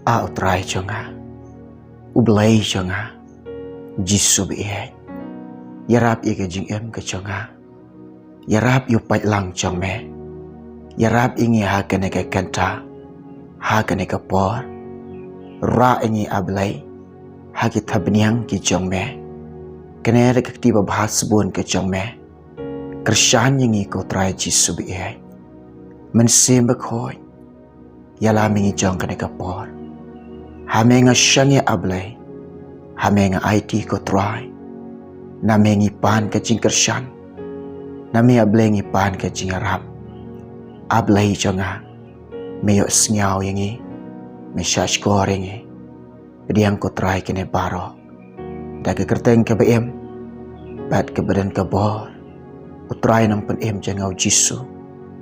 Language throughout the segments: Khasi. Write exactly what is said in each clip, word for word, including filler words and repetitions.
A U Trai jong nga, U Blei jong nga, Jisu ba ïeit, ïarap ïa ka jingim ka jong nga, ïarap ïa u paidlang jong me, ïarap ïa ngi ha kane ka kynta, ha kane ka por, rah ïa ngi A Blei, ha ki thapniang ki jong me, kane ka kti babha sbun ka jong me, kyrshan ïa ngi ko Trai Jisu ba ïeit, Mynsiem Bakhuid, ïalam ïa ngi jong kane ka por. Ha me nga shang ïa A Blei, ha me nga aiti ko Trai, na me ngi pan ka jingkyrshan, na me A Blei ngi pan ka jingïarap. A Blei jong nga, me ïohsngew ïa ngi, me shahshkor ïa ngi. Pdiang ko Trai kine baroh da ka kyrteng kaba im bad kaba don ka bor, U Trai Nongpynim jong nga U Jisu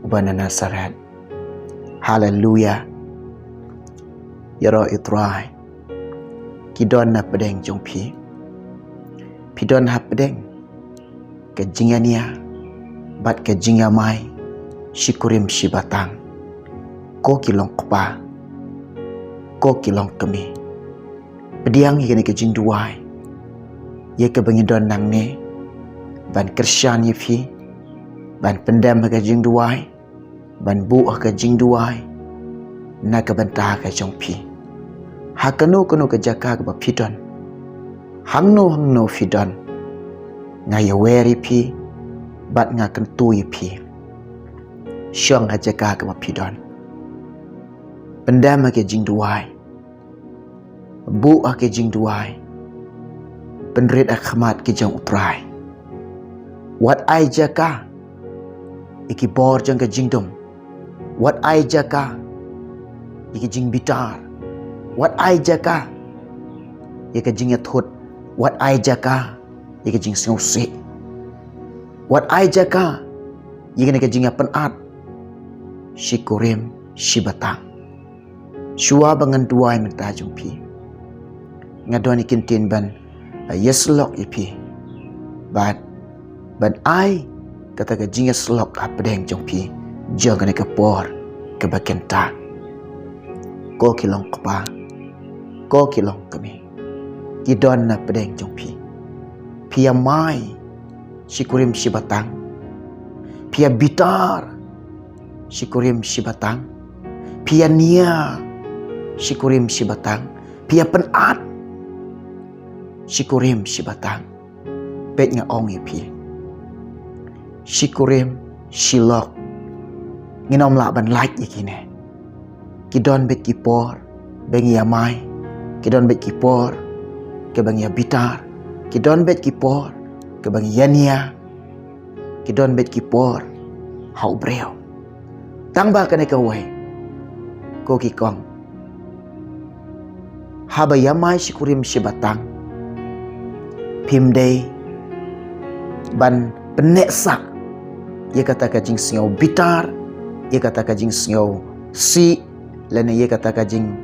uba na Nasaret. Haleluya. Ïaroh ïa U Trai. Ki don na pdeng jong phi. Phi don ha pdeng ka jingïania bad ka jingïamai shi kurim shi batang. Ko ki long kpa, ko ki long kmie, pdiang ïa kane ka jingduwai ïa kaba ngi don nangne, ban kyrshan ïa phi, ban pyndem ha ka jingduwai, ban buh ha ka jingduwai na ka bynta ka jong phi. Ha kano kano ka jaka kaba phi don, hangno hangno phi don, nga ïawer ïa phi bad nga kyntu ïa phi. Shong ha jaka kaba phi don, pyndem ha ka jingduwai, buh ha ka jingduwai, pynrit ha khmat ka jong U Trai. Wat ai jaka ïa ki bor jong ka jingdum. Wat ai jaka ïa ka jingbitar. Wat ai jaka ïa ka jingïathut. Wat ai jaka ïa ka jingsngewsih. Wat ai jaka ïa kane ka jingïapynat shi kurim shi batang. Shuwa ba ngan duwai mynta jong phi, nga don ïa ki ktien ban, eh, ïasyllok ïa phi bad ban ai kata ka jingïasyllok ha pdeng jong phi jong kane ka por kaba kynta. Ko ki long kpa, ko ki long kmie, ki don na pdeng jong phi. Phi ïamai shi kurim shi batang. Phi ïabitar shi kurim shi batang. Phi ïania shi kurim shi batang. Phi ïapynat shi kurim shi batang. Peit nga ong ïa phi, shi kurim shi lok, ngin ym lah ban lait ïa kine. Ki don beit ki por ba ngi ïamai, ki don beit ki por kaba ngi ïabitar, ki don beit ki por kaba ngi ïania, ki don beit ki por ha u briew. Tang ba kane kawei, ko ki kong, haba ïamai shi kurim shi batang, phim dei ban pynneh sah ïa kata ka jingsngewbitar, ïa kata ka jingsngewsih, lane ïa kata ka jing,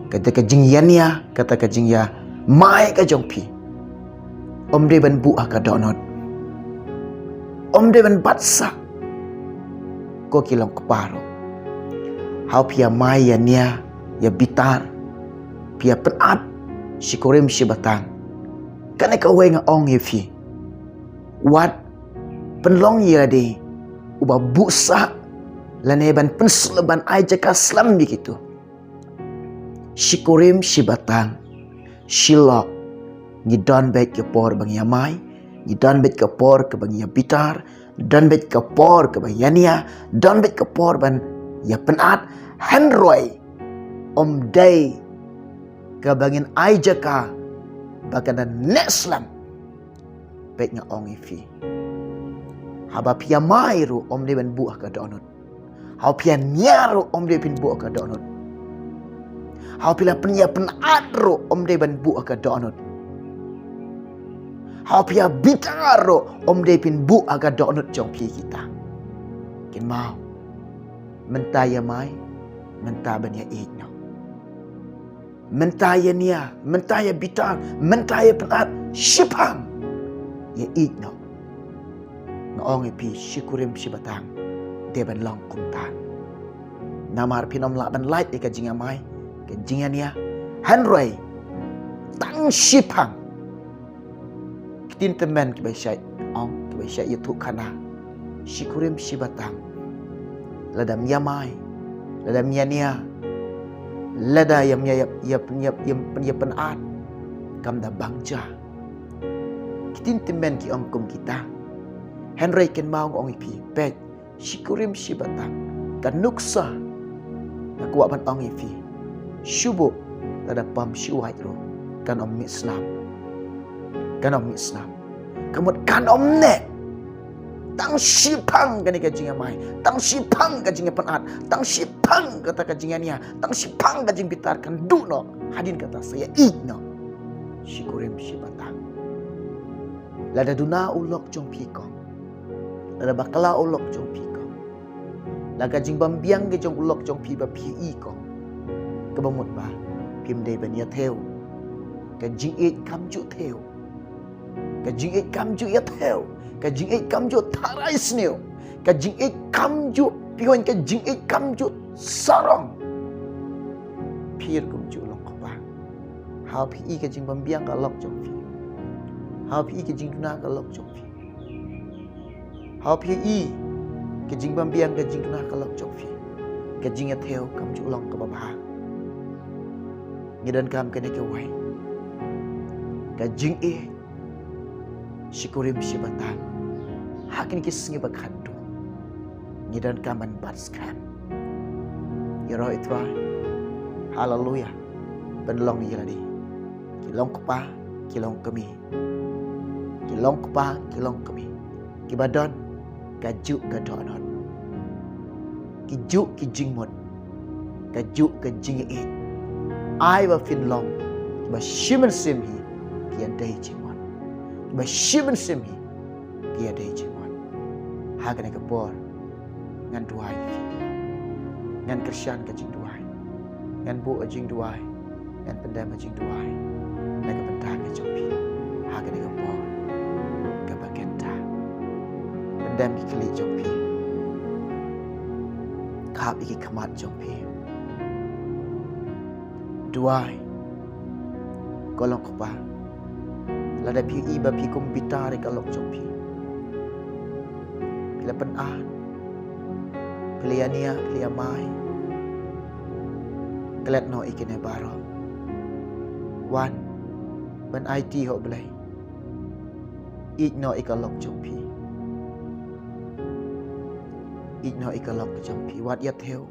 kata ka jingïania, kata ka jingïamai ka jong phi. Ym dei ban buh ha ka dohnud. Ym dei ban bat sah. Ko ki long kpa ruh, haba phi ïamai ïania, ïabitar, phi ïapynat shi kurim shi batang, kane kawei nga ong ïa phi, wat pynlong ïa lade uba buh sah lane ban pynslem, ban ai jaka slem ïa kito. Shi kurim shi batang, shi lok, ngi don beit ka por ba ngi ïamai, ngi don beit ka por kaba ngi ïabitar, don beit ka por kaba ngi ïania, don beit ka por ban ïapynat. Hynrei ym dei kaba ngin ai jaka ba kan da neh slem. Peit nga ong ïa phi, haba phi ïamai ruh ym dei ban buh ha ka dohnud. Haba phi ïania ruh ym dei phin buh ha ka dohnud. Haba phi la pynïapynat ruh ym dei ban buh ha ka dohnud. Haba phi ïabitar ruh ym dei phin buh ha ka dohnud jong phi kita. Kynmaw, mynta ïamai, mynta ban ïaieit noh. Mynta ïania, mynta ïabitar, mynta ïapynat, shiphang ïaieit noh. Nga ong ïa phi, shi kurim shi batang, dei ban long kumta. Namar phin ym lah ban lait ïa ka jingïamai, ka jingïania. Hynrei tang shiphang ki ktien tymmen kiba shait ong, kiba shait ïathuh khana, shi kurim shi batang, lada ym ïamai, lada ym ïania, lada ym ïa, ïa, ïa, ïa, ïa, ïa pynat, kam da bang ja. Ki ktien tymmen ki ong kum kita. Hynrei kynmaw nga ong ïa phi, peit, shi kurim shi batang, ka nuksa nga kwah ban ong ïa phi, shu buh lada pom shu wait ruh, kan ym mih snam. Kan ym mih snam. Ka mut kan ym neh. Tang shiphang kane ka jingïamai, tang shiphang ka jingïapynat, tang shiphang kata ka jingïania, tang shiphang ka jingbitar kan duh noh. Hadien kata sa ïa ïeit noh shi kurim shi batang. Lada duna u lok jong phi kong, lada bakla u lok jong phi kong, la ka jingbym biang ka jong u lok jong phi ba phi i kong, kaba mut ba phim dei ban ïa thew. Ka jingïeit kam ju thew. Ka jingïeit kam ju ïa thew. Ka jingïeit kam ju tharai sniew. Ka jingïeit kam ju pion, ka jingïeit kam ju sarong. Phi ruh kum ju long kpa. Haba phi i ka jingbym biang ka lok jong phi, haba phi i ka jingduna ka lok jong phi, haba phi i ka jingbym biang ka jingduna ka lok jong phi, ka jingïa thew kam ju long kaba bha. Ngi donkam kane kawei, ka jingïeit shi kurim shi batang. Ha kine ki sngi ba khatduh ngi donkam ban bat skhem. Ïaroh ïa u Trai. Haleluya. Pynlong ïa lade. Ki long kpa, ki long kmie. Ki long kpa, ki long kmie. Kiba don kajuh ka dohnud, kijuh ki jingmut, kajuh ka jingïeit. Ai ba phin long kiba shi mynsiem hi ki ïadei jingmut. Kiba shi mynsiem hi ki ïadei jingmut. Ha kane ka por ngan duwai ïa phi. Ngan kyrshan ka jingduwai. Ngan buh ka jingduwai. Ngan pyndem ka jingduwai na ka bynta ka jong phi ha kane ka por kaba kynta. Pyndem ki khlieh jong phi. Khap ïa ki khmat jong phi. Duwai. Ko long kpa, lada phi i ba phi kum bitar ïa ka lok jong phi, phi la pynat, phi la ïania, phi la ïamai, klet noh ïa kine baroh. Wan ban aiti ha U Blei. Ïeit noh ïa ka lok jong phi. Ïeit noh ïa ka lok jong phi. Wat ïa thew.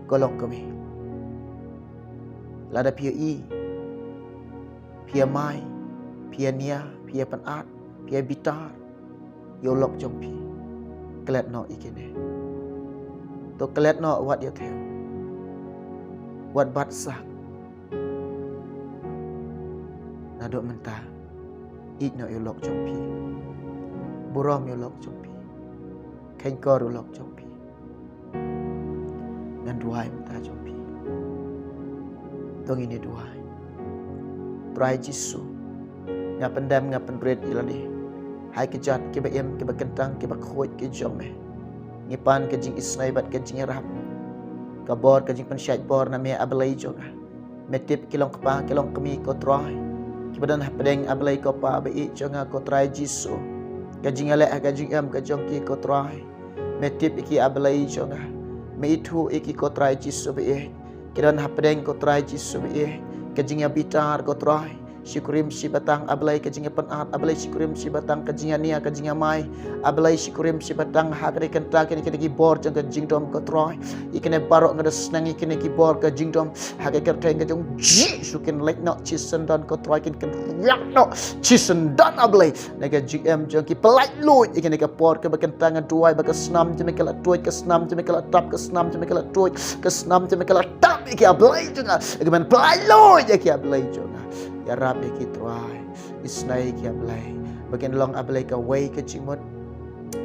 Ko long kmie, lada phi ïa i, phi ïamai, phi ïania, phi ïapynat, phi ïabitar ïa u lok jong phi, klet noh ïa kine. To klet noh, wat ïa thew. Wat bat sah. Naduh mynta ïeit noh ïa u lok jong phi. Burom ïa u lok jong phi. Kheiñ kor ïa u lok jong phi. Ngan duwai mynta jong phi. To ngin ïa duwai. Trai Jisu, nga pyndem, nga pynrit ïa lade ha ki kjat kiba im, kiba kyntang, kiba khuid ki jong me. Ngi pan ka jingisynei bad ka jingïarap, ka bor, ka jingpynshait bor na me, A Blei jong nga. Me tip ki long kpa, ki long kmie, ko Trai, kiba don hapdeng, A Blei ko Pa ba ïeit jong nga, ko Trai Jisu. Ka jingïaleh ha ka jingim ka jong ki, ko Trai, me tip ïa ki, A Blei jong nga. Me ithuh ïa ki, ko Trai Jisu ba ïeit. Ki don hapdeng, ko Trai Jisu ba ïeit, ka jingïabitar, ko Trai, shi kurim shi batang, A Blei, ka jingïapynat, A Blei, shi kurim shi batang, ka jingïania, ka jingïamai, A Blei, shi kurim shi batang. Ha kane ka kynta kine, kine ki bor jong ka jingdom, ko Trai, ïa kine baroh nga da sneng ïa kine ki bor ka jingdom ha ka kyrteng ka jong Jisu. Kin leit noh shisyndon, ko Trai, kin, kin kynriah noh shisyndon, A Blei, na ka jingim jong ki. Pyllait luid ïa kane ka por kaba kynta. Nga duwai ba ka snam jong me ka la tuid, ka snam jong me ka la tap, ka snam jong me ka la tuid, ka snam jong me ka la tap ïa ki, A Blei jong nga. Ïa ki ban pyllait luid ïa ki, A Blei jong nga. Ïarap ïa ki Trai. Isynei ïa ki, A Blei, ba kin long, A Blei, kawei ka jingmut,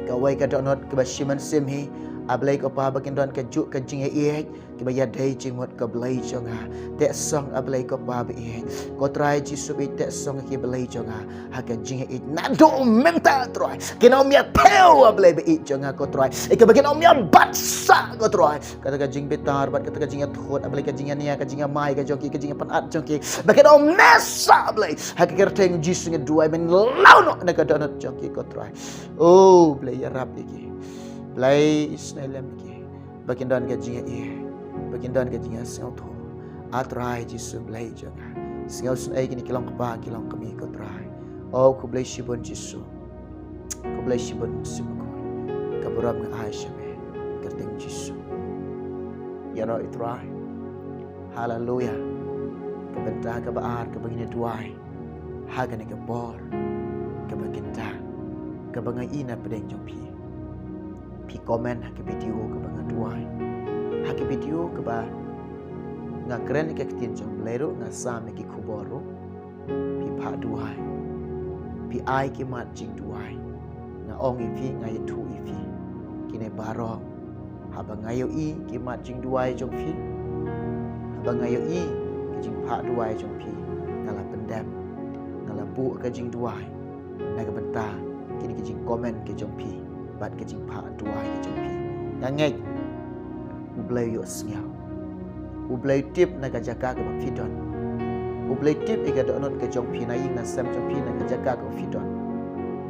kawei ka dohnud kaba shi mynsiem hi. A Blei ko Pa, ba kin don ka juk ka jingïaieit kiba ïadei jingmut, ko Blei jong nga. Teh song, A Blei ko Pa ba ïeit. Ko Trai Jisu ba ïeit, teh song ki Blei jong nga ha ka jingïaieit naduh mynta, Trai. Kin ym ïa thew, A Blei ba ïeit jong nga, ko Trai, ïa kaba kin ym ïa bat sah, ko Trai. Kata ka jingbitar bad kata ka jingïathut, A Blei, ka jingïania, ka jingïamai ka jong ki, ka jingïapynat jong ki, ba kin ym neh sah, A Blei. Ha ka kyrteng Jisu nga duwai, men law noh na ka dohnud jong ki, ko Trai. O Blei, ïarap ïa ki. Blei, isynei lem ïa ki, ba kin don ka jingïaieit, ba kin don ka jingïasngewthuh. A Trai Jisu Blei jong nga, sngewsynei kine ki long kpa ki long kmie, ko Trai. O khublei shibun Jisu. Khublei shibun Mynsiem Bakhuid. Ka burom nga ai sha me, kyrteng Jisu. Ïaroh, i Trai. Haleluya. Ka bynta kaba ar kaba ngin ïa duwai ha kane ka por kaba kynta, kaba nga ïohi na pdeng jong phi. Phi comment ha ka video kaba nga duwai, ha ka video kaba nga kren ïa ka ktien jong Blei ruh, nga sam ïa ki khubor ruh. Phi phah duwai, phi ai ki mat jingduwai. Nga ong ïa phi, nga ïathuh ïa phi, kine baroh, haba nga ïohi ki mat jingduwai jong phi, haba nga ïohi ki jingphah duwai jong phi, nga la pyndem, nga la buh ka jingduwai na ka bynta kine ki jingcomment ki jong phi bad ki jingphah duwai ki jong phi. Nga ngeit U Blei u ïohsngew. U Blei u tip na ka jaka kaba phi don. U Blei u tip ïa ka dohnud ka jong phi, na ïing na sem jong phi, na ka jaka kaba phi don.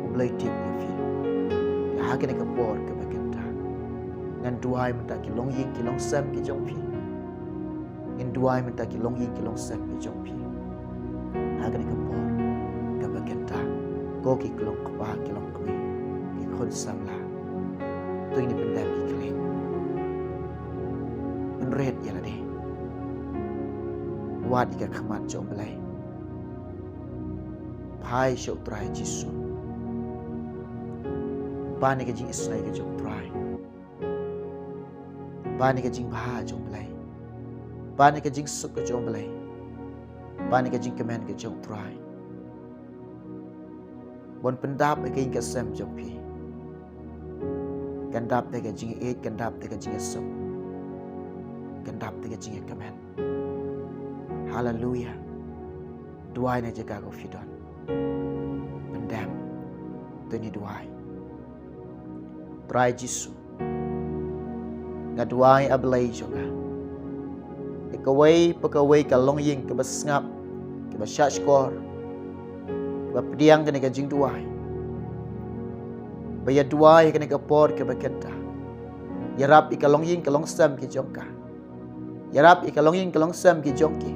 U Blei u tip ïa phi. Ïa ha kane ka por kaba kynta, ngan duwai mynta ki longïing ki longsem ki jong phi. Ngan duwai mynta ki longïing ki longsem ki jong phi. Ha kane ka por kaba kynta, ko ki long kpa ki long kmie, ki khun samla, to ngin ïa pyndem ki khlieh. Pynrit ïa lade. Wad ïa ka khmat jong U Blei. Phai sha U Trai Jisu. Pan ïa ka jingisynei ka jong U Trai. Pan ïa ka jingbha jong U Blei. Pan ïa ka jingsuk ka jong U Blei. Pan ïa ka jingkmen ka jong U Trai. Ban pyndap ïa ka ïing ka sem jong phi. Kan dap da ka jingïeit, kan dap da ka jingïasuk, kan dap da ka jingïakmen. Haleluya. Duwai na jaka kaba phi don. Pyndem. To ngin ïa duwai. Trai Jisu, nga duwai, A Blei jong nga, ïa kawei pa kawei ka longïing kaba sngap, kaba shahshkor, kaba pdiang kane ka jingduwai, ba ïa duwai ha kane ka por kaba kynta. Ïarap ïa ka longïing ka longsem ki jong ka. Ïarap ïa ka longïing ka longsem ki jong ki.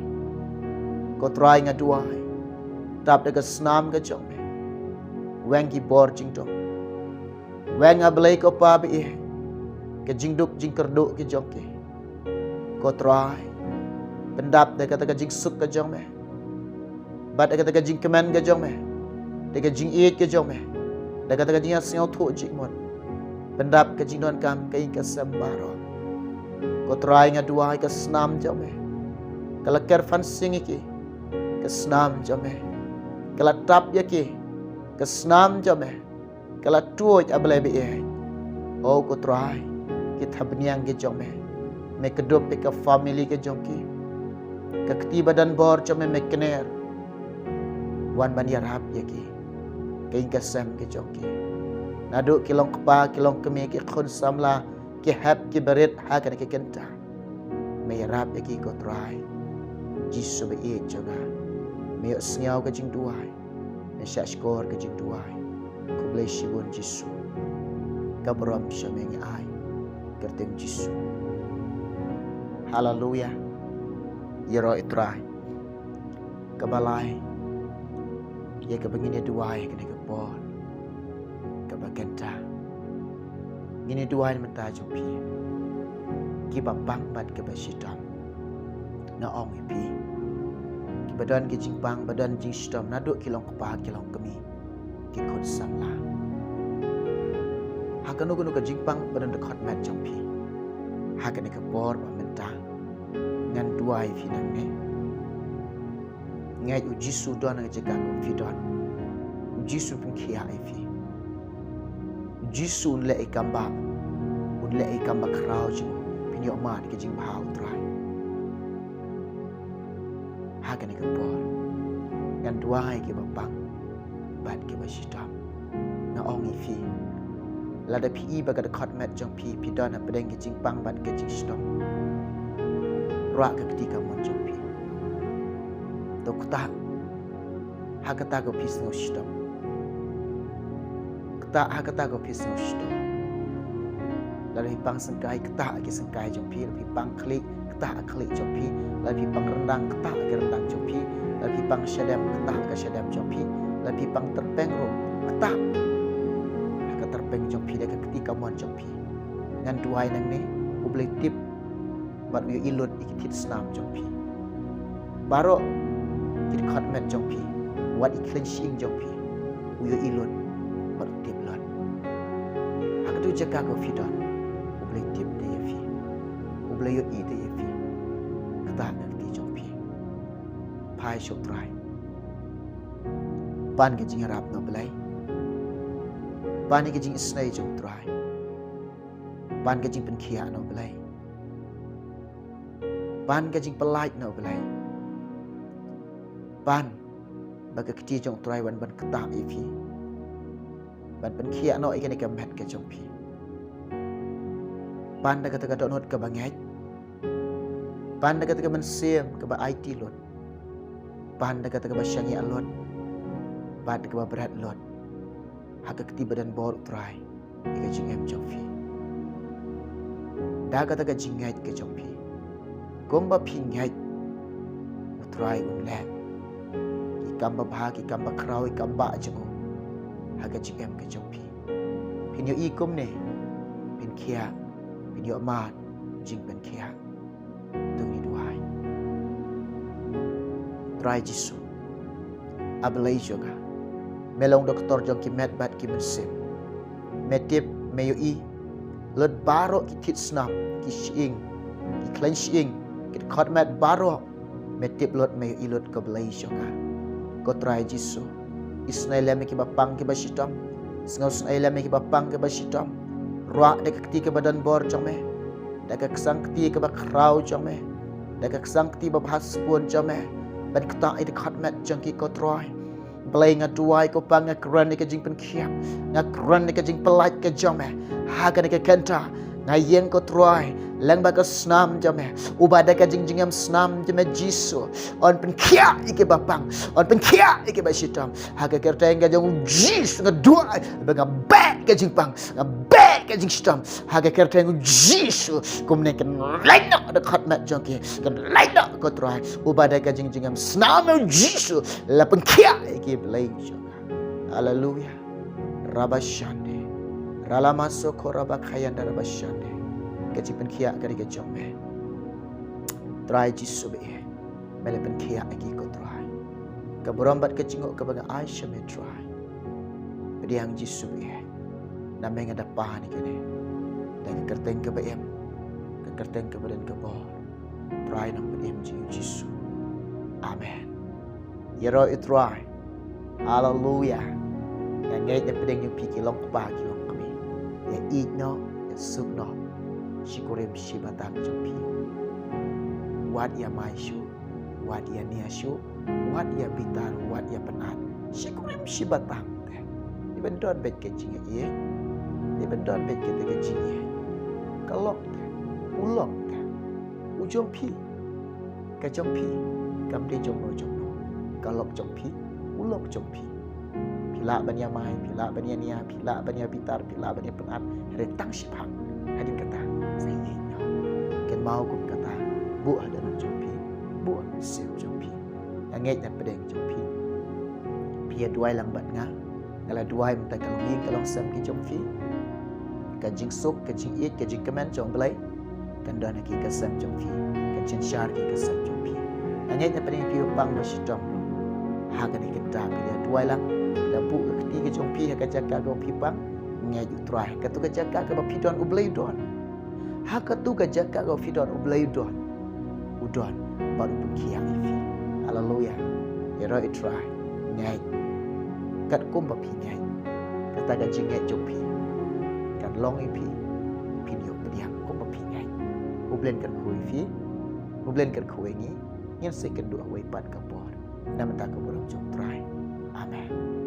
Ko Trai, nga duwai, dap da ka snam ka jong me. Weng ki bor jingduk. Weng, A Blei ko Pa ba ïeit, ka jingduk jingkyrduh ki jong ki. Ko Trai, pyndap da kata ka jingsuk ka jong me, bad da kata ka jingkmen ka jong me, da ka jingïeit ka jong me, da kata ka jingïasngewthuh jingmut. Pyndap ka jingdonkam ka ïing ka sem baroh. Ko Trai, nga duwai, ka snam jong me ka la kyrpang sing ïa ki. Ka snam jong me ka la tap ïa ki. Ka snam jong me ka la tuid, A Blei ba ïeit. O ko Trai, ki thapniang ki jong me, me kdup ïa ka family ka jong ki. Ka kti ba don bor jong me, me kner. Wan ban ïarap ïa ki, ka ïing ka sem ki jong ki. Naduh ki long kpa, ki long kmie, ki khun samla, ki hep ki barit ha kane ka kynta. Me ïarap ïa ki, ko Trai Jisu ba ïeit jong nga. Me ïohsngew ka jingduwai. Me shahshkor ka jingduwai. Khublei shibun Jisu. Ka burom sha me ngi ai, kyrteng Jisu. Haleluya. Ïaroh, i Trai. Kaba lai, ïa kaba ngin ïa duwai ha kane ka por kaba kynta. Ngin ïa duwai na ka bynta jong phi, kiba pang bad kiba shitom. Nga ong ïa phi, kiba don ki jingpang, ba don jingshitom, naduh ki long kpa, ki long kmie, ki khun samla. Ha kano kano ka jingpang ba don dkhot met jong phi ha kane ka por ba mynta, ngan duwai ïa phi nangne. Nga ngeit U Jisu u don ha ka jaka kaba phi don. U Jisu u pynkhiah ïa phi. U Jisu un leh ïa ka kam ba un Leh ïa ka kam ba khraw jong u, phin ïoh mad ïa ka jingbha u Trai. Ha kane ka por ngan duwai ïa kiba pang bad kiba shitom. Nga ong ïa phi, lada phi i ba ka dkhot met jong phi, phi don hapdeng ka jingpang bad ka jingshitom, ruh ka kti kamon jong phi. To ktah ha kata ka phi sngew shitom. Ktah ha kata ka phi sngew shitom. Lada phi pang syngkai, ktah ha ki syngkai jong phi. Lada phi pang khlieh, ktah ha khlieh jong phi. Lada phi pang ryndang, ktah ha ki ryndang jong phi. Lada phi pang shadem, ktah ha ka shadem jong phi. Lada phi pang tyrpeng ruh, ktah ha ka tyrpeng jong phi da ka kti kamon jong phi. Ngan duwai nangne, U Blei tip bad u ïohi lut ïa ki thied snam jong phi. Baroh ki dkhot met jong phi, wat ïa ki khlaiñ shyieng jong phi, u ïohi lut bad u tip lut. Ha katu ka jaka ka phi don, U Blei tip te ïa phi, U Blei ïohi te ïa phi. Ktah ka kti jong phi. Phai sha u Trai. Pan ka jingïarap na U Blei. Pan ïa ka jingisynei jong u Trai. Pan ka jingpynkhiah na U Blei. Pan ka jingpyllait na U Blei. Pan ba ka kti jong u Trai wan ban ktah ïa phi, ban pynkhiah noh ïa kane ka met ka jong phi. Pan da kata ka dohnud kaba ngeit. Pan da kata ka mynsiem kaba aiti lut. Pan da kata kaba shaniah lut bad kaba bret lut ha ka kti ba don bor u Trai ïa ka jingim jong phi. Da kata ka jingngeit ka jong phi, kumba phi ngeit, u Trai un leh ki kam babha, ki kam bakhraw, ki kam bah jong u ha ka jingim ka jong phi. Phin ïohi kumne, phin khiah, phin ïoh mad jingpynkhiah. To ngin duwai. Trai Jisu, A Blei jong nga, me long doktor jong ki met bad ki mynsiem. Me tip, me ïohi lut baroh ki thied snam, ki shyieng, ki khlaiñ shyieng, ki dkhot met baroh. Me tip lut, me ïohi lut, ko Blei jong nga. Ko Trai Jisu, isynei lem ïa kiba pang kiba shitom. Sngewsynei lem ïa kiba pang kiba shitom. Ruh da ka kti kaba don bor jong me, da ka ksang kti kaba khraw jong me, da ka ksang kti babha sbun jong me, ban ktah ïa ki dkhot met jong ki, ko Trai. Blei, nga duwai, ko Pa, nga kren ïa ka jingpynkhiah, nga kren ïa ka jingpyllait ka jong me ha kane ka kynta. Nga ïeng, ko Trai, lyngba ka snam jong me, uba da ka jingjingim snam jong me Jisu. Un pynkhiah ïa kiba pang, un pynkhiah ïa kiba shitom. Ha ka kyrteng ka jong u Jisu nga duwai ba nga beh ka jingpang, nga beh ka jingshitom. Ha ka kyrteng u Jisu, kumne kan lait noh da ka dkhot met jong ki, kan lait noh, ko Trai. Uba da ka jingjingim snam, u Jisu, la pynkhiah ïa ki, Blei jong nga. Haleluya. Rabashande. Ralamasoko rabakayanda rabashande. Ka jingpynkhiah ka dei ka jong me, Trai Jisu baieit. Me la pynkhiah ïa ki, ko Trai. Ka burom bad ka jingngooh kaba nga ai sha me, Trai. Pdiang Jisu baieit. Na me nga da pan ïa kane, da ka kyrteng kaba im, ka kyrteng kaba don ka bor, Trai, na ka kyrteng jong u Jisu. Amen. Ïaroh ïa u Trai. Haleluya. Nga ngeit na pdeng jong phi ki long kpa ki long kmie, ïa ïeit noh, ïa suk noh, shi kurim shi batang jong phi. Wat ïa mai shuh, wat ïa nia shuh, wat ïa bitar, wat ïa pynat, shi kurim shi batang te. Dei ban don beit ka jingïeit, dei ban don beit kata ka jingïeit. Ka lok te, u lok te, u jong phi. Ka jong phi kam dei jong no jong no. Ka lok jong phi, u lok jong phi. Phi lah ban ïa mai, phi lah ban ïa nia, phi lah ban ïa bitar, phi lah ban ïa pynat, hynrei tang shiphang. Hadien kata, sa ïeit noh. Kynmaw kum kata, buh ha dohnud jong phi, buh ha mynsiem jong phi. Nga ngeit na pdeng jong phi, phi ïa duwai lang bad nga. Nga la duwai mynta ka longïing ka longsem ki jong phi. Ka jingsuk, ka jingïeit, ka jingkmen jong u Blei kan don ha ki ka sem jong phi, kan synshar ha ki ka sem jong phi. Nga ngeit na pdeng phi ba pang ba shitom ruh, ha kane ka kynta phi la duwai lang, phi la buh ka kti ka jong phi ha ka jaka kaba phi pang. Nga ngeit u Trai, ha katu ka jaka kaba phi don, u Blei u don. Ha katu ka jaka kaba phi don, u Blei u don. U don bad u pynkhiah ïa phi. Haleluya. Ïaroh ïa u Trai. Ngeit katkum ba phi ngeit. Kata ka jingngeit jong phi kan long ïa phi. Phi ngin ïoh pdiang kumba phi ngeit. U Blei kyrkhu ïa phi, U Blei kyrkhu ïa ngi. Ngin sa ïakynduh ha kawei pat ka por. Namar ka burom jong U Trai. Amen.